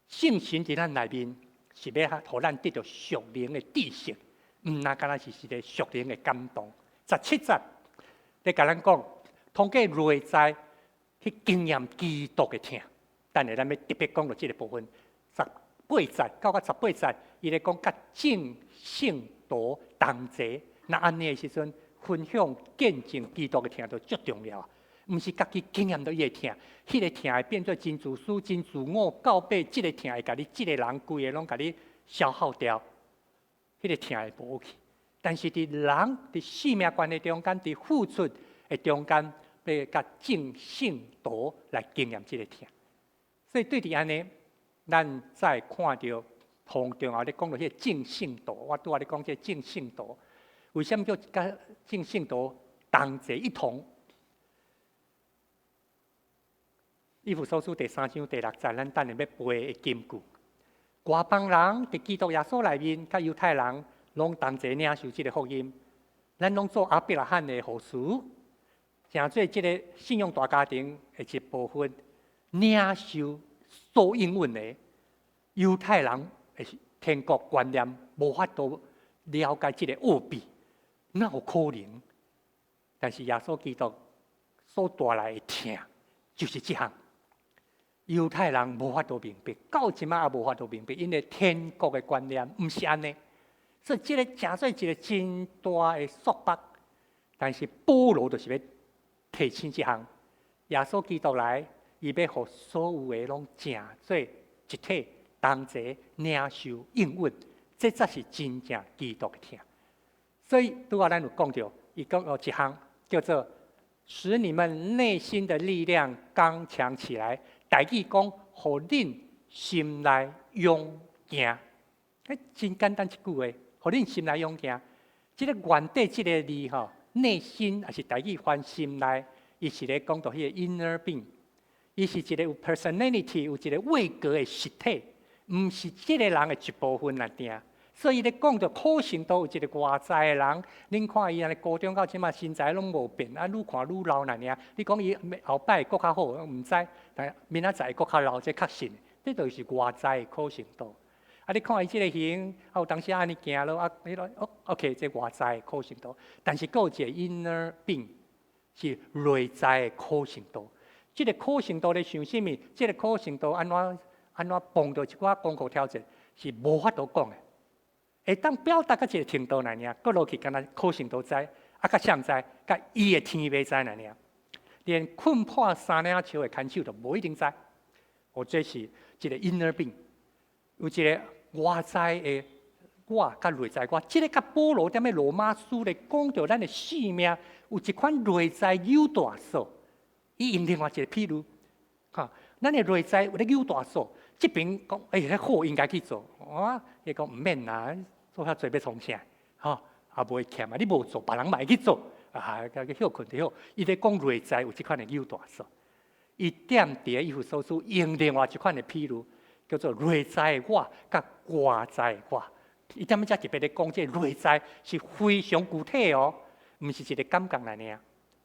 聖神佇咱內面是欲予咱得著屬靈的知識，毋若干焦是一個屬靈的感動。17節咧共咱講，通過內在去經驗基督的疼。等下咱欲特別講著這个部分，十八節到甲十八節，伊咧講佮眾聖徒同齊。若按呢的時陣，分享見證基督的疼就足重要啊！毋是家己經驗著伊的疼，彼个疼會變做真自私、真自我，到尾這个疼會共你這个人規个攏共你消耗掉，彼个疼會無去。但是佇人佇性命關係中間，佇付出的中間，欲佮眾聖徒來經驗這个疼。所以對佇按呢，咱再看著同重要咧講著彼个眾聖徒，我拄仔咧講這个眾聖徒，為啥物叫佮眾聖徒同齊一同？以弗所書第三章第六節，咱等下欲背的金句。外邦人佇基督耶穌內面，佮猶太人攏同齊領受這个福音。咱攏做亞伯拉罕的後嗣，成做這个信仰大家庭的一部分，領受所應允的。猶太人的天國觀念無法度了解這个奧秘，哪有可能？但是耶穌基督所帶來的疼，就是這項。猶太人無法度明白，到這擺也無法度明白，因為天國的觀念毋是按呢，所以這个成做一个真大的束縛。但是保羅就是欲提醒這項，耶穌基督來，伊欲予所有的攏成做一體，同齊領受應允，這才是真正基督的疼。所以拄仔咱有講著，伊講有一項叫做使你們內心的力量剛強起來。台語講，予恁心內勇健。欸，真簡單一句話，予恁心內勇健。這个原底這个字吼，內心抑是台語翻心內，伊是咧講著彼个 inner being，伊是一个有 personality，有一个位格的實體，毋是這个人的一部分爾爾。所以伊咧講著可信度有一个外在的人，恁看伊按呢高中到這擺身材攏無變，啊，愈看愈老爾爾。你講伊後擺會閣較好，毋知，但明仔載會閣較老，這確信。這就是外在的可信度。啊，你看伊這个形，啊，有當時按呢行路，啊，彼个哦，OK，這外在的可信度。但是閣有一个 inner being 是內在的可信度。這个可信度咧想啥物？這个可信度按怎按怎碰著一寡功課挑戰，是無法度講的。會當表達到一个程度爾爾，閣落去敢若可信度知，啊，佮誰知，佮伊的天父知爾爾，連睏破衫領笑的牽手都無一定知。或者是一个 inner being，有一个外在的我，佮內在我，這个佮保羅踮咧羅馬書咧講著咱的性命有一款內在扭大索，伊用另外一个譬喻，哈，咱的內在有咧扭大索，這邊講，欸，彼好應該去做，我伊講毋免啦。做遐濟欲創啥？吼，也無會欠啊！你無做，別人嘛會去做，啊，共佢歇睏就好。伊咧講內在有這款的扭大索，伊踮佇以弗所書用另外一款的譬喻，叫做內在的我佮外在的我。伊踮遮特別咧講，這個內在是非常具體哦，毋是一个感覺爾爾，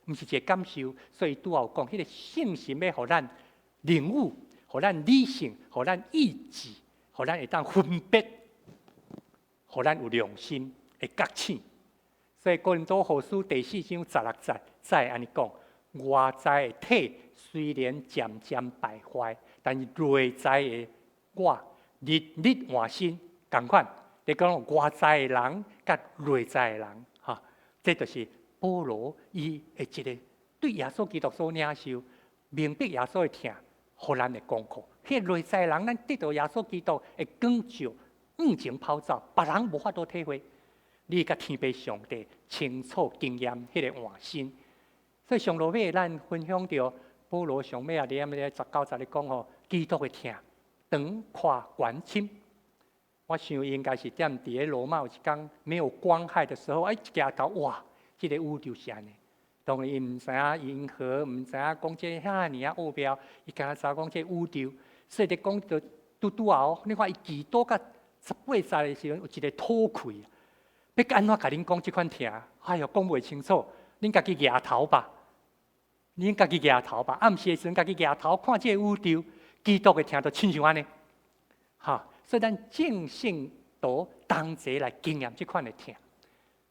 毋是一个感受。所以拄仔有講，彼个聖神欲予咱領悟，予咱理性，予咱意志，予咱會當分別。予咱有良心，會覺醒。所以哥林多後書第四章十六節再按呢講：外在的體雖然漸漸敗壞，但是內在的我日日換新。仝款，咧講外在的人佮內在的人，哈，這就是保羅伊的一个對耶穌基督所領受，明白耶穌的疼，予咱的功課。彼个內在的人，咱得著耶穌基督的光照。向前跑走，別人無法度體會。你佮天父上帝清楚經驗彼个換新。所以上落尾咱分享著保羅上尾啊，佇遐十九節咧講吼，基督的疼長闊懸深。我想應該是踮佇咧羅馬有一工沒有光害的時候，哎，一舉頭哇，這个宇宙是按呢。當然伊毋知影銀河，毋知影講這遐爾仔奧妙，伊敢若知講這宇宙。所以咧講著拄拄仔你看伊祈禱甲十八節的時陣有一个吐氣，欲按怎共恁講這款疼？哎喲，講袂清楚，恁家己舉頭吧，恁家己舉頭吧。暗時的時陣，家己舉頭看這個宇宙，基督的疼就親像按呢，哈。所以咱眾聖徒同齊來經驗這款的疼，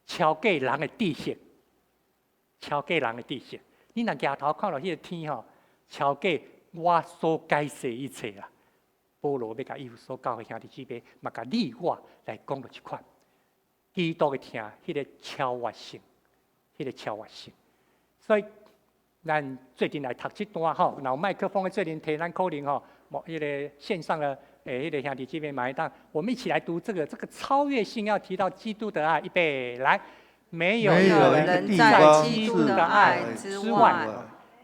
超過人的知識，超過人的知識。你若舉頭看著彼个天吼，超過我所解釋一切啊。保羅欲共以弗所教會兄弟姊妹，嘛共你我來講著這款基督的疼，彼個超越性，彼個超越性。所以咱做陣來讀這段吼，若有麥克風的做陣提，咱可能吼，無彼個線上的彼個兄弟姊妹嘛會當，我們一起來讀這個，這個超越性要提到基督的愛，預備來，沒有沒有人在基督的愛之外，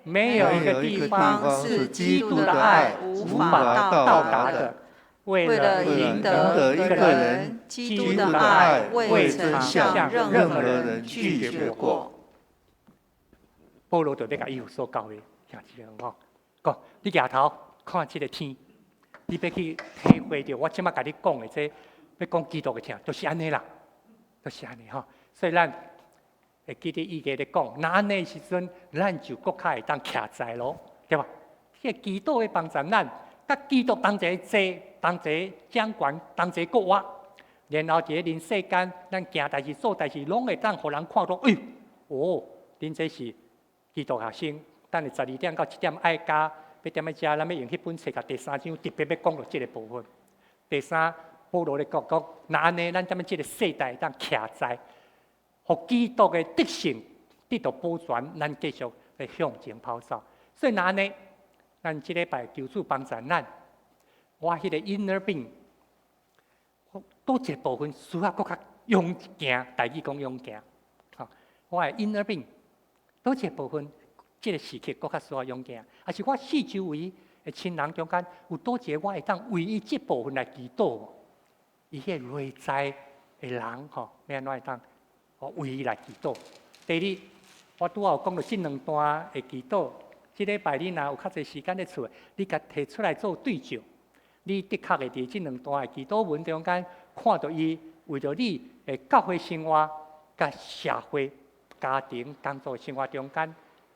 沒有一個地方是基督的愛無法到達的。為了贏得一個人，基督的愛未曾向任何人拒絕過。保羅就欲共以弗所教會兄弟們講，講你舉頭看這個天，你欲去體會著我這擺共你講的這，欲講基督的疼，就是按呢啦，就是按呢吼。所以咱會記得伊家咧講，若按呢時陣，咱就閣較會當徛在囉，對吧？這個基督的幫助咱，佮基督同齊坐，同齊掌權，同齊國活，然後佇咧人世間，咱行代誌做代誌，攏會當予人看到，哎，哦，恁這是基督學生。等下12點到1點愛加，欲踮咧遮，咱欲用彼本冊共第三章特別欲講著這個部分。第三，保羅咧講講，若按呢，咱踮咧這個世代會當徛在，予基督的德性得到保全，咱繼續來向前跑走。所以若按呢，咱這禮拜求主幫助咱，我彼個 inner being，佗一個部分需要閣較勇健，台語講勇健，吼，我的 inner being，佗一個部分，這個時刻閣較需要勇健，抑是我四周圍的親人中間有佗一個我會當為伊這部分來祈禱，伊彼個內在的人吼，欲按怎會當我為伊來祈禱。第二，我拄仔有講著這兩段的祈禱，這禮拜你若有較濟時間佇厝，你共提出來做對照，你的確會佇這兩段的祈禱文中間看著伊為著你的教會生活、佮社會、家庭、工作生活中間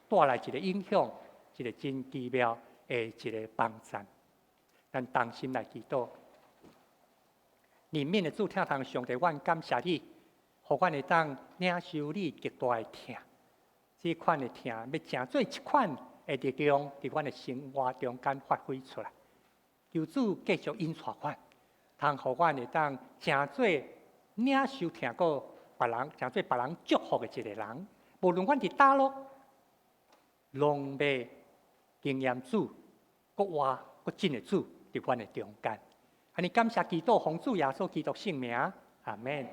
帶來一個影響，一個真奇妙的一個幫助。咱同心來祈禱，憐憫的主，疼痛上帝，阮感謝你，予阮會當領受你極大的疼。這款的疼，欲成做一款的力量，佇阮的生活中間發揮出來。求主繼續引帶阮，通予阮會當成做領受疼閣別人，成做別人祝福的一個人。無論阮佇佗落，攏欲經驗主，閣活閣真的主佇阮的中間。按呢感謝祈禱，奉主耶穌基督聖名，阿門。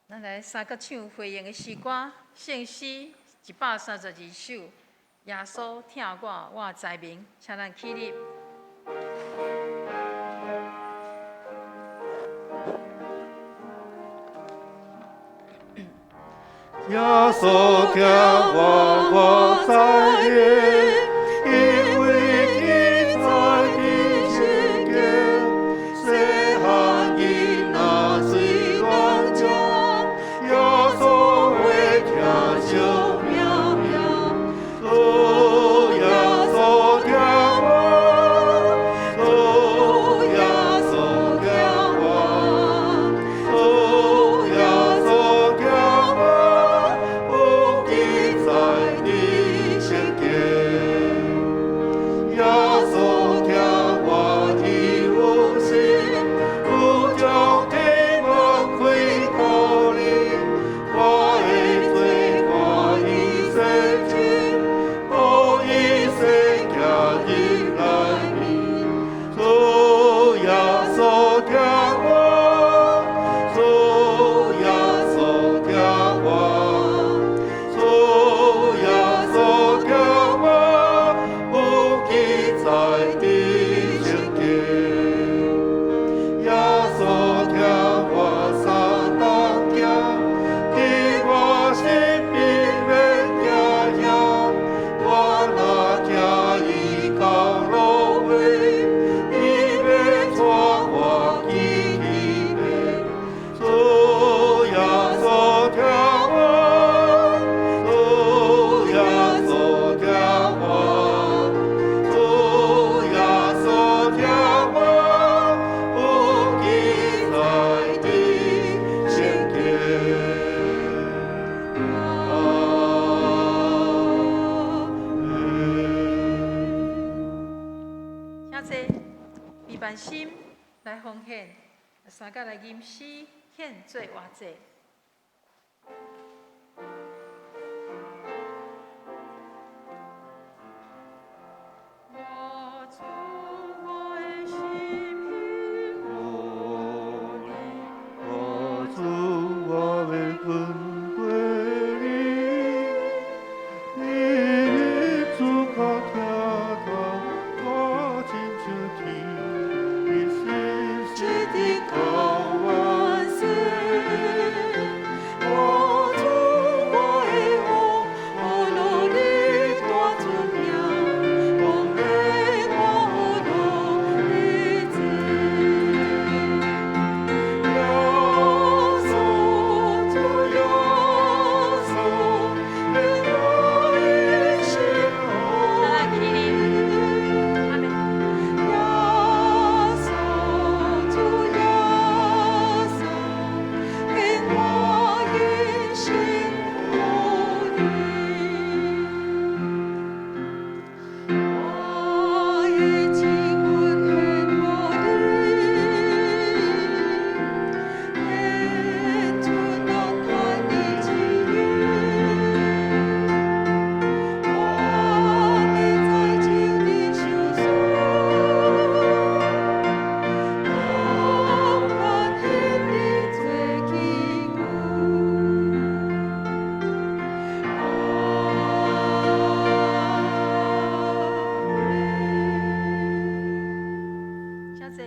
咱來三角唱回應的詩歌，聖詩132首，耶穌疼我，我知明，請咱起立。耶穌疼我，我知明，因為記載佇聖經，細漢囡仔隨亂唱，耶穌話聽惜命命，主耶穌疼我，主耶穌疼我，主耶穌疼我，有記載佇聖經。悲憫心來奉獻，相佮來吟詩獻做活祭。我主，我的心獻予你。我主，我欲跟隨你，你的主較疼痛，我親像天，你信實的到萬世。我主，我的王，無論你大尊名，王的我樂日子。耶穌，主耶穌，給我一心咱來起立，阿們。耶穌，主耶穌，給我一心予你。我的情願獻予你，獻出樂天的旨意。我欲在主裡受死，甘願獻你做器具。阿們。請坐。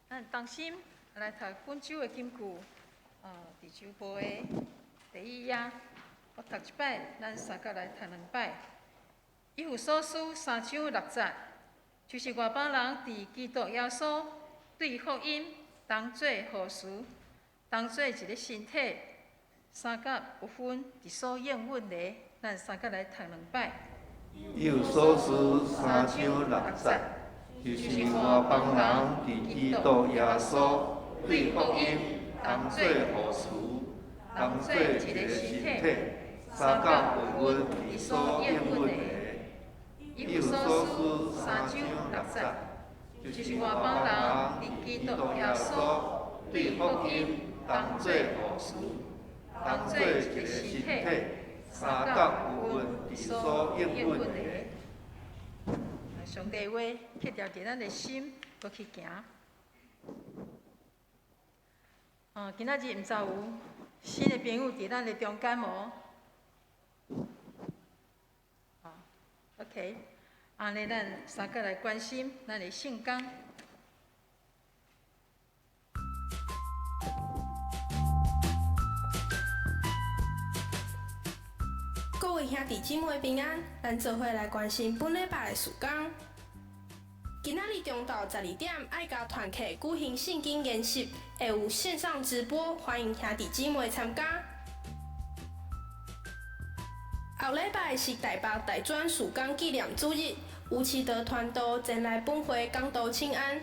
咱同心來讀本周的金句，佇周報的第一頁，我讀一擺，咱相佮來讀兩擺。以弗所書3章6節，就是外邦人佇基督耶穌對福音當做後嗣，當做一个身體，相佮有份佇所應允的，咱相佮來讀兩擺。以弗所書3章6節，就是外邦人佇基督耶穌對福音當做後嗣，當做一个身體，相佮有份佇所應允的。以弗所書3章6節，就是外邦人佇基督耶穌對福音當做後嗣，當做一个身體，相佮有份佇所應允的。上帝話刻牢佇咱的心，閣去行。今仔日毋知有新的朋友佇咱的中間無？OK，按呢，咱相佮來關心咱的聖工。各位兄弟姊妹平安，咱做伙來關心本禮拜的事工。今仔日中晝12點，愛家團契舉行聖經研習，會有線上直播，歡迎兄弟姊妹參加。後禮拜是台北大專事工紀念主日，吳啟德傳道前來本會講道請安。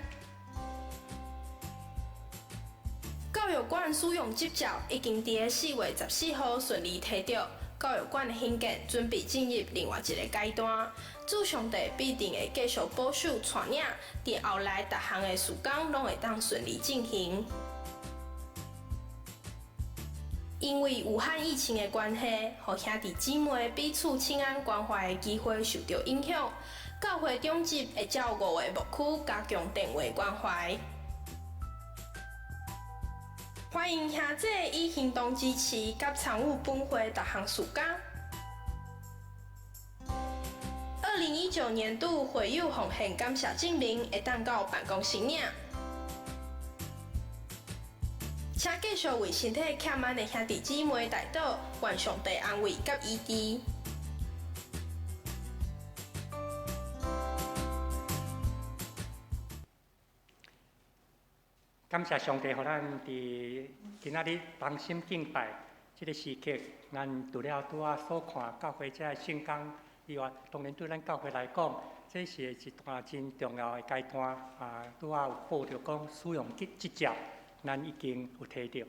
教育館使用執照已經佇咧4月14號順利提著，教育館的興建準備進入另外一个階段。主上帝必定會繼續保守帶領，佇後來逐項的事工攏會當順利進行。因為武漢疫情的關係，予兄弟姊妹彼此請安關懷的機會受著影響。教會長執會照5个牧區加強電話關懷。歡迎兄弟以行動支持佮參與本會逐項事工。2019年度會友奉獻感謝證明會當到辦公室領。請繼續為身體欠滿的兄弟姊妹代禱，願上帝安慰佮醫治。感謝上帝，予咱佇今仔日同心敬拜這个時刻，咱除了拄仔所看教會這个聖工以外，當然對咱教會來講，這是一段真重要的階段。拄仔有報著講使用執照，咱已經有提著。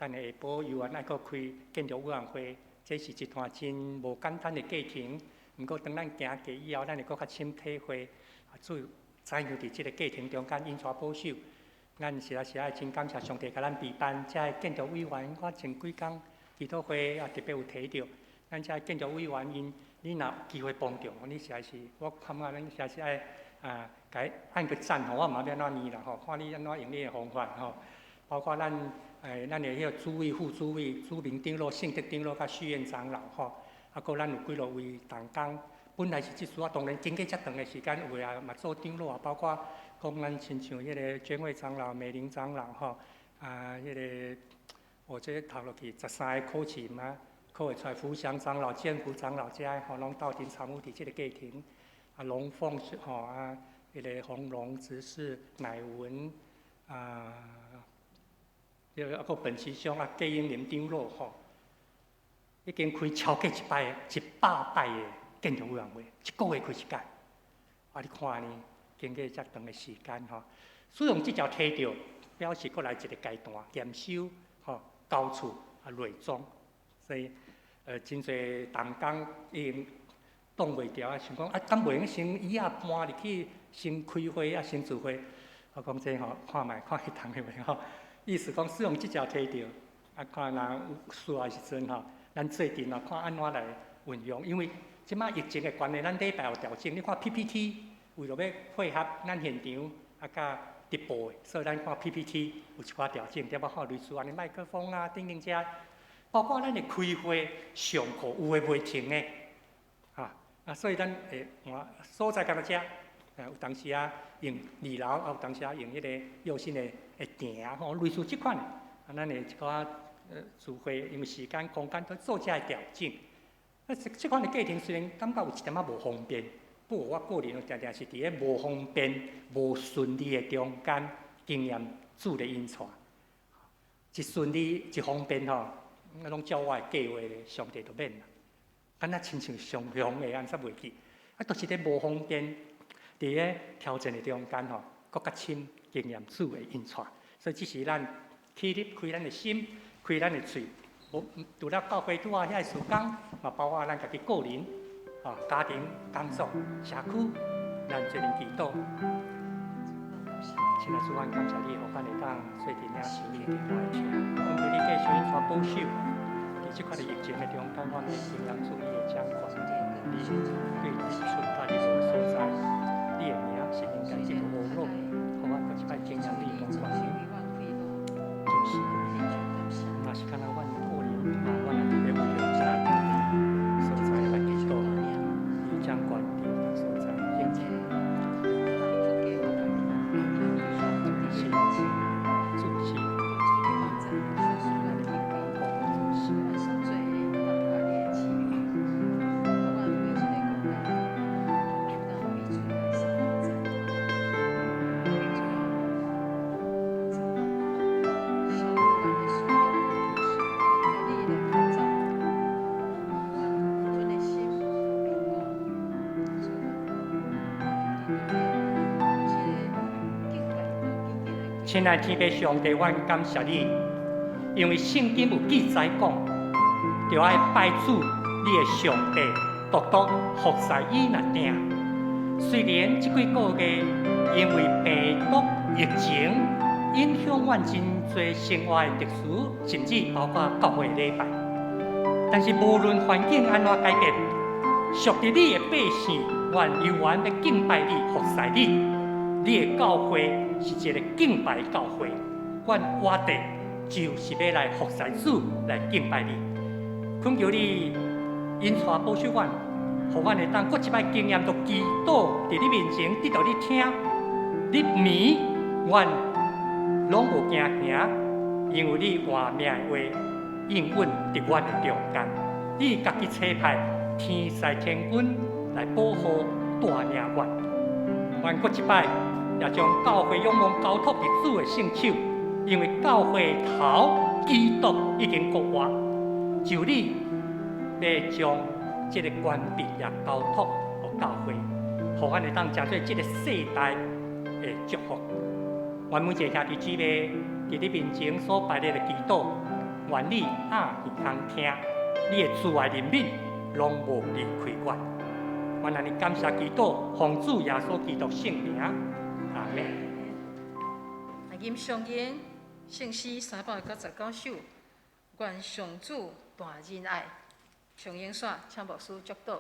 等下下晡猶原愛閣開建築委員會，這是一段真無簡單的過程。毋過當咱行過以後，咱會閣較深體會，主怎樣佇這个過程中間引帶保守。咱實在是愛真感謝上帝共咱備辦，遮的建築委員，我前幾工祈禱會也特別有提著，咱遮建築委員𪜶，你若有機會幫著，你實在是，我感覺咱實在是愛啊，共伊按個讚吼，我毋知欲按怎念啦吼，看你按怎用你的方法吼。包括咱咱的彼个主委、副主委、朱明長老、聖德長老佮許願長老吼，啊，閣咱有幾落位同工，本來是執事啊，當然經過遮長的時間，有的啊嘛做長老啊，包括講咱親像彼个娟慧長老、美玲長老吼，啊，彼个我這讀落去13个考試嘛，考會出來，福祥長老、建福長老遮吼，攏鬥陣參與佇這个過程。啊，龍鳳吼啊，彼个洪龍執事、乃文啊，彼个啊，閣本師兄啊，郭英林長老吼，已經開超過一擺、100擺的建築委員會，一個月開一擺。啊，你看呢？經過遮長的時間吼，使用這條提著，表示閣來一个階段驗收吼，交厝啊內裝，所以真濟同工已經擋袂牢啊，想講啊，敢袂用先椅仔搬入去，先開會啊，先聚會。我講這吼，看覓看彼同的袂吼，意思講使用這條提著，啊，看若有需要的時陣吼，咱做陣啊，看按怎來運用，因為這擺疫情的關係，咱禮拜有調整。你看 PPT，為著欲配合咱現場啊，佮直播的，所以咱看 PPT 有一寡調整，對無？吼，類似按呢麥克風啊，等等遮，包括咱的開會上課有的袂停的，哈啊，所以咱會換所在敢若遮，啊，有當時啊用二樓，啊有當時啊用彼个幼心的的埕吼，類似這款的，啊，咱的一寡聚會，因為時間空間都做遮的調整。啊，這這款的過程雖然感覺有一點仔無方便，不過我個人定定是佇咧無方便、無順利的中間經驗主的引帶。一順利、一方便吼，攏照我的計劃咧，上帝就免啦。敢若親像上向的按怎袂記？啊，都是咧無方便，佇咧挑戰的中間吼，閣較深經驗主的引帶。所以這是咱起立開咱的心，開咱的喙。無除了教會拄仔遐个事工，嘛包括咱家己個人、啊家庭、工作、社區，咱做陣祈禱。親愛主，阮感謝你，予阮會當做陣領受你的話聽。懇求你繼續引帶保守，佇這款的疫情的中間，阮會經驗主你的掌權。你對日出到日落所在，你的名是應該得到阿羅，予阮閣一擺經驗你的大權能。就是，若是敢若阮個人啊，阮也特別為著這所在來祈禱，你掌權佇所在，應是主是，親愛天父上帝，阮感謝你，因為聖經有記載講，著愛拜主你的上帝，獨獨服侍伊若定。雖然這幾個月因為病毒疫情影響阮真濟生活的特殊，甚至包括教會禮拜，但是無論環境按怎改變，屬佇你的百姓，阮猶原欲敬拜你、服侍你。你的教會是一个敬拜教會，阮活著就是欲來服侍主，來敬拜你。懇求你引帶保守阮，予阮會當閣一擺經驗到祈禱佇你面前得著你聽。日暝阮攏無驚驚，因為你活命的話應允佇阮的中間。你家己差派天使天軍來保護帶領阮。阮閣一擺也將教會仰望交託佇主的聖手，因為教會頭基督已經復活，就你欲將這个權柄也交託予教會，予阮會當成做這个世代的祝福。阮每一个兄弟姊妹佇你面前所擺列的祈禱，愿你耳通听，你的慈爱怜悯攏無離開我。阮按呢感謝祈禱，奉主耶穌基督聖名，阿們。來吟上吟聖詩399首，願上主大仁愛。上英煞，請牧師祝禱。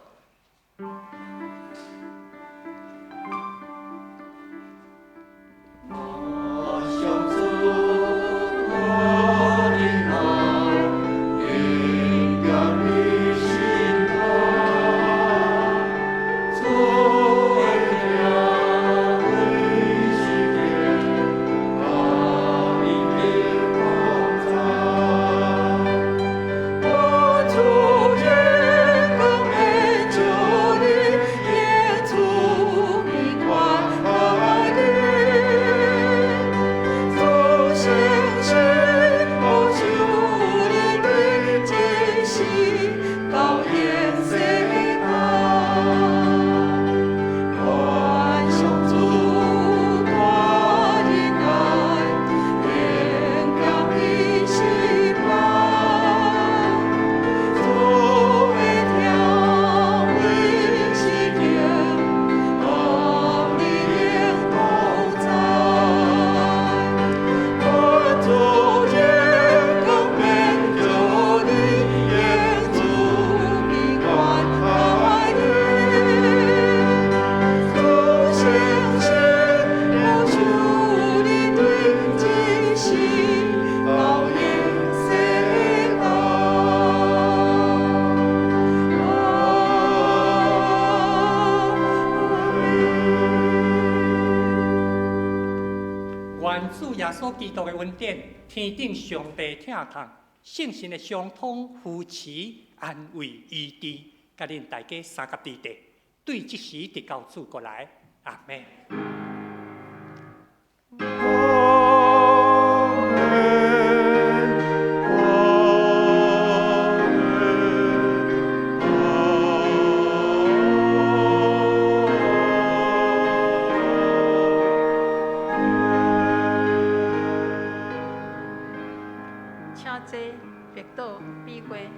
穌基督的恩典，天頂上帝疼痛，聖神的相通扶持、安慰、醫治，佮恁大家相佮佇地，對這時直到主過來，阿們。請坐，默禱，比會。